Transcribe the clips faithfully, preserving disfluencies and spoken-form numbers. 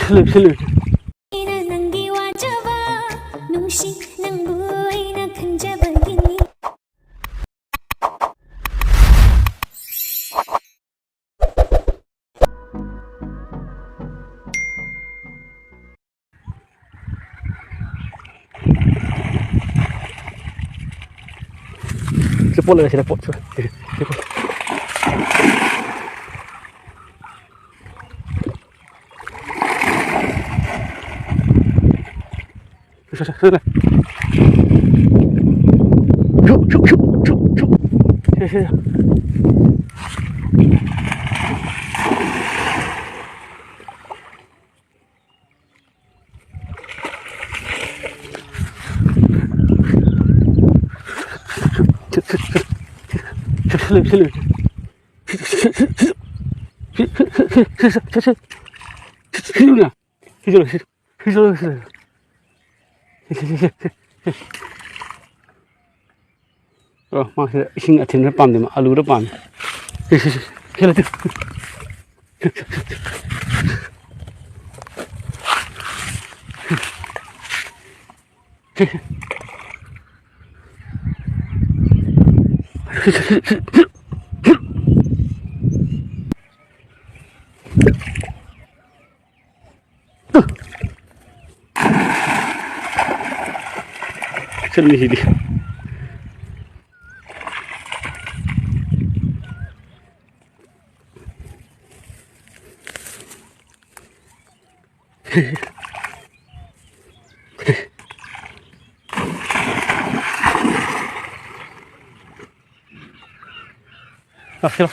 ꯁꯤꯜꯂꯨ, ꯁꯤꯜꯂꯨ꯫ ꯑꯩꯅ ꯅꯪꯒꯤ ꯋꯥꯖꯕ ꯅꯨꯡꯁꯤ, ꯅꯪꯕꯨ ꯑꯩꯅ ꯈꯟꯖꯕꯒꯤꯅꯤ꯫ ꯁꯤ ꯄꯣꯠ ꯂꯩꯔꯦ, ꯁꯤꯗ ꯄꯣꯠ, ꯁꯤ, ꯁꯤ ꯄꯣꯠ꯫ ꯁꯤ, ꯁꯤ, ꯁꯤ, ꯁꯤ꯫ ꯁꯨ, ꯁꯨ, ꯁꯨ, ꯁꯨ, ꯁꯨ꯫ ꯁꯤ, ꯁꯤ, ꯁꯤ꯫ ꯑꯣ, ꯃꯥꯁꯦ ꯏꯁꯤꯡ ꯑꯊꯦꯟꯕ ꯄꯥꯝꯗꯦ, ꯃꯥ ꯑꯂꯨꯗ ꯄꯥꯝꯃꯤ꯫ ꯁꯤ, ꯁꯤ, ꯁꯤ, ꯁꯤ, ꯁꯤ, ꯁꯤ꯫ ꯆꯠꯂꯤꯁꯤꯗꯤ꯫ ꯂꯥꯛꯁꯤꯜꯂꯣ꯫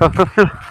ꯂꯥꯛꯁꯤꯜꯂꯣ꯫